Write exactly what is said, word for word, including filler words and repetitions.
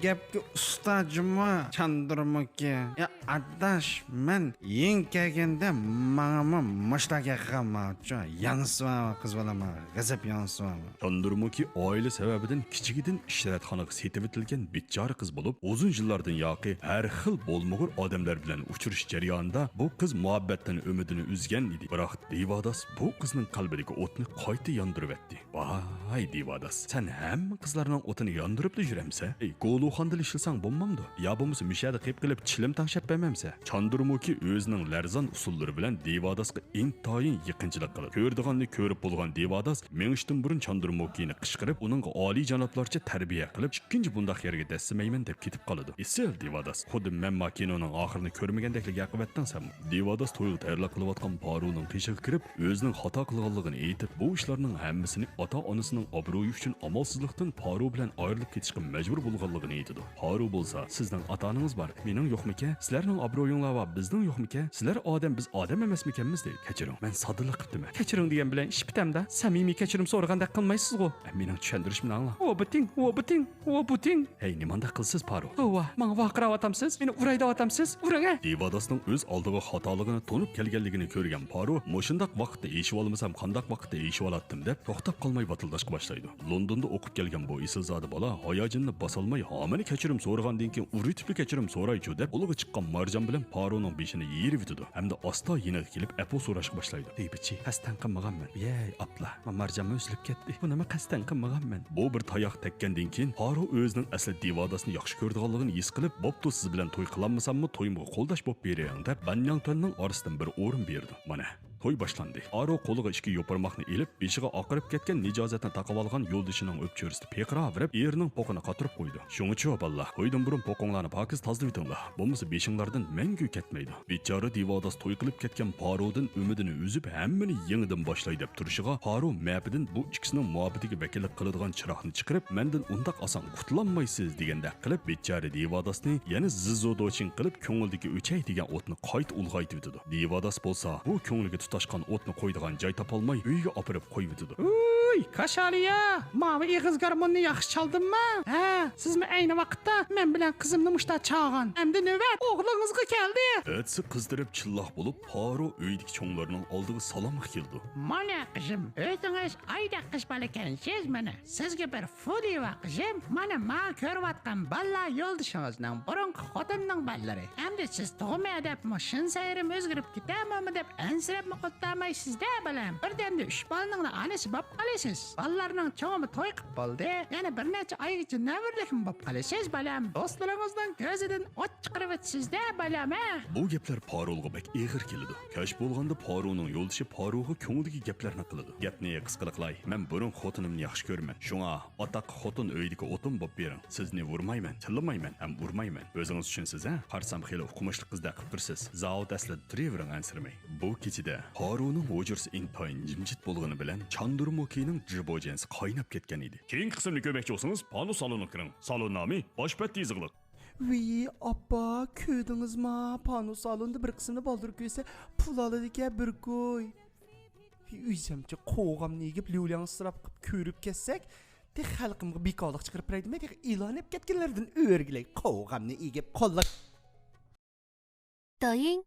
گەپكە ئۇستا جۇمۇ، چاندۇرمۇكى. يا ئاداش، مەن يېڭى كەلگەندە ماڭىمۇ مۇشۇنداق گەپ قىلغانماچۇ. ياڭسىۋا قىز بالا، ماڭا غەزەپ ياڭسىۋا. چاندۇرمۇكى ئائىلە سەۋەبىدىن كىچىكىدىن ئىشرەتخانىغا سېتىۋېتىلگەن بىچارە قىز بولۇپ، ئۇزۇن يىللاردىن ياقى ھەر خىل بولمىغۇر ئادەملەر بىلەن ئۇچرىشىش جەريانىدا بۇ قىز مۇھەببەتتىن ئۈمىدىنى ئۈزگەن ئىدى. بىراق دىۋاداس بۇ قىزنىڭ قەلبىدىكى ئوتنى قايتا ياندۇرۇۋەتتى. ۋاي دىۋاداس، سەن ھەممە قىزلارنىڭ ئوتىنى ياندۇرۇپلا يۈرەمسە؟ ئەي، گولۇخاندىلا ئىشلىسەڭ بولمامدۇ؟ يا بولمىسا مۇشۇ يەردە قېلىپ قېلىپ چىلىم تەڭشەپ بەرمەمسە؟ چاندۇرمۇكى ئۆزىنىڭ لەرزان ئۇسۇللىرى بىلەن دىۋاداسقا ئىنتايىن يېقىنچىلىق قىلىپ، كۆرىدىغاننى كۆرۈپ بولغان دىۋاداس مېڭىشتىن بۇرۇن چاندۇرمۇكىنى قىچقىرىپ، ئۇنىڭغا ئالىيجانابلارچە تەربىيە قىلىپ، ئىككىنچى بۇنداق يەرگە دەسسىمەيمەن دەپ كېتىپ قالىدۇ. ئېسىل دىۋاداس، خۇددى مەنما كىنونىڭ ئاخىرىنى كۆرمىگەندەكلا گەپ قىلىۋەتتىڭ سەنمۇ. دىۋاداس تويغا تەييارلىق قىلىۋاتقان پارونىڭ قېشىغا كىرىپ، ئۆزىنىڭ خاتا قىلغانلىقىنى ئېيتىپ، بۇ ئىشلارنىڭ ھەممىسىنى ئاتا-ئانىسىنىڭ ئابرۇيى ئۈچۈن ئامالسىزلىقتىن پارو بىلەن ئايرىلىپ كېتىشقا مەجبۇر بولغانلىقىنى ئېيتىدۇ. پارو بولسا، سىزنىڭ ئاتا-ئانىڭىز بار، مېنىڭ يوقمىكەن؟ سىلەرنىڭ ئابرۇيۇڭلار بار، بىزنىڭ يوقمىكەن؟ سىلەر ئادەم، بىز ئادەم ئەمەسمىكەنمىز؟ دەيدۇ. كەچۈرۈڭ، مەن ساددىلىق قىپتىمەن. كەچۈرۈڭ دېگەن بىلەن ئىش پۈتەمدە، سەمىمىي كەچۈرۈم سورىغاندەك قىلمايسىزغۇ؟ مېنىڭ چۈشەندۈرۈشۈمنى ئاڭلاڭ. ۋوبىتىڭ، ۋوبىتىڭ، ۋوبىتىڭ. ھەي، نېمانداق قىلىسىز، پارو؟ توۋا، ماڭا ۋارقىراۋاتامسىز؟ مېنى ئۇراي دەۋاتامسىز؟ ئۇرۇڭ، ھە! دىۋاداسنىڭ ئۆز ئالدىغا خاتالىقىنى تونۇپ كەلگەنلىكىنى كۆرگەن پارو، مۇشۇنداق ۋاقىتتا ئېشىۋالمىسام، قانداق ۋاقىتتا ئېشىۋالاتتىم دەپ، توختاپ قالماي ۋاتىلداشقا باشلايدۇ. لوندوندا ئوقۇپ كەلگەن بۇ ئېسىلزادە بالا ھاياجىنىنى باسالماي، ھامىنى كەچۈرۈم سورىغاندىن كېيىن ئۇرۇتۇپلا كەچۈرۈم سورايچۇ دەپ، قولىغا چىققان مارجان بىلەن پارونىڭ بېشىنى يېرىۋېتىدۇ ھەمدە ئاستا يېنىغا كېلىپ ئەپۇ سوراشقا باشلايدۇ. بىبىچى، قەستەن قىلمىغانمەن. يەي، ئاپلا، ما مارجانمۇ ئۈزۈلۈپ كەتتى. بۇنىمۇ قەستەن قىلمىغانمەن. بۇ بىر تاياق تەگكەندىن كېيىن پارو ئۆزىنىڭ ئەسلى دىۋاداسنى ياخشى كۆرىدىغانلىقىنى ھېس قىلىپ، بوپتۇ، سىز بىلەن توي قىلالمىساممۇ تويۇمغا قولداش بولۇپ بېرىڭ دەپ، بەنياڭتۈەننىڭ ئارىسىدىن بىر ئورۇن بېرىدۇ. مانا، توي باشلاندى. پارو قولىغا ئىككى يوپۇرماقنى ئېلىپ، بېشىغا ئاقىرىپ كەتكەن نىجازەتنى تاقىۋالغان يولدىشىنىڭ ئۆپچۆرىسىدە پىرقىراۋېرىپ، ئېرىنىڭ پوقىنى قاتۇرۇپ قويدى. شۇڭىچۇ بالىلار، تويدىن بۇرۇن پوقۇڭلارنى پاكىز تازىلىۋېتىڭلار، بولمىسا بېشىڭلاردىن مەڭگۈ كەتمەيدۇ. بىچارە دىۋاداس توي قىلىپ كەتكەن پارودىن ئۈمىدىنى ئۈزۈپ، ھەممىنى يېڭىدىن باشلاي دەپ تۇرۇشىغا، پارو مەپىدىن بۇ ئىككىسىنىڭ مۇھەببىتىگە ۋەكىللىك قىلىدىغان چىراغنى چىقىرىپ، مەندىن ئۇنداق ئاسان قۇتۇلالمايسىز دېگەندەك قىلىپ، بىچارە دىۋاداسنى يەنە زىزودوچىڭ قىلىپ، كۆڭلىدىكى ئۆچەي دېگەن ئوتنى قايتا ئۇلغايتىۋېتىدۇ. دىۋاداس بولسا بۇ كۆڭلىگە تۇتاشقان ئوتنى قويىدىغان جاي تاپالماي، ئۆيىگە ئاپىرىپ قويۇۋېتىدۇ. ۋۇي، كاشالىيا، ماۋۇ ئېغىز گارموننى ياخشى چالدىمما؟ ھە، سىزمۇ ئەينى ۋاقىتتا مەن بىلەن قىزىمنى مۇشتا چاغان. ئەمدى نۆۋەت ئوغلىڭىزغا كەلدى. ئەتىسى قىزىرىپ چىللاق بولۇپ، پارو ئۆيدىكى چوڭلارنىڭ ئالدىغا سالامغا كېلىدۇ. مانا قىزىم، ئۆزىڭىز ئايدەك قىز بالىكەنسىز مانا. سىزگە بىر فۇلىۋا قىزىم، مانا ماڭا كۆرۈۋاتقان بالىلار يولدىشىڭىزنىڭ بۇرۇنقى خوتۇنىنىڭ بالىلىرى. ئەمدى سىز تۇغما دەپمۇ شۇنسايرىم ئۆزگىرىپ كېتەرمۇ دەپ ئەنسىرەپمۇ ئولتۇرمايسىز-دە بالام. بىردەمدە ئۈچ بالىنىڭلا ئانىسى بولۇپ قالىسىز. بالىلارنىڭ چوڭىمۇ توي قىپ بولدى. يەنە بىر نەچچە ئايغىچە نەۋرىلىكمۇ بولۇپ قالىسىز بالام. دوستلىرىڭىزنىڭ كۆزىدىن ئوت چىقىرىۋېتىسىز-دە بالام، ھە. بۇ گەپلەر پارولغا بەك ئېغىر كېلىدۇ. كەچ بولغاندا پارونىڭ يولدىشى پاروغا كۆڭلىدىكى گەپلەرنى قىلىدۇ. گەپنى قىسقىلىق قىلاي، مەن بۇرۇن خوتۇنۇمنى ياخشى كۆرىمەن. شۇڭا ئاتاق خوتۇن ئۆيىدىكى ئوتۇن بولۇپ بېرىڭ. سىزنى ۋۇرمايمەن، تىللىمايمەن ھەم ئۇرمايمەن. ئۆزىڭىز چۈشىنىسىز ھە؟ قارىسام خېلى ئوقۇمۇشلۇق قىزدەك قىپ تۇرىسىز. زاۋۇت ئەسلىدە تۇرۇۋېرىڭ ئەنسىرىمەي. بۇ كېچىدە پارونىڭ ھۇجرىسى ئىنتايىن جىمجىت بولغىنى بىلەن چاندۇرمۇكىنىڭ جىبوجيەنسى قايناپ كەتكەن ئىدى. كېيىنكى قىسىمنى كۆرمەكچى بولسىڭىز، پانۇ سالونىغا كىرىڭ. سالون نامى باش بەتتە يېزىقلىق. ۋىي، ئاپا، كۆردىڭىزما؟ پانۇ سالوندا بىر قىسىمنى بالدۇر كۆرسە، پۇل ئالىدىكەن بىر كوي. ئۆزۈمچە قوغامنى يېگىپ، ليۇلياڭ سىراپ قىپ كۆرۈپ كەتسەك، تېخى خەلقىمگە بىكارلىق چىقىرىپ بېرەي دېمەي، تېخى ئېلان ئېلىپ كەتكەنلەردىن ئۆرگىلەي قوغامنى يېگىپ قوللۇق. دايىڭ،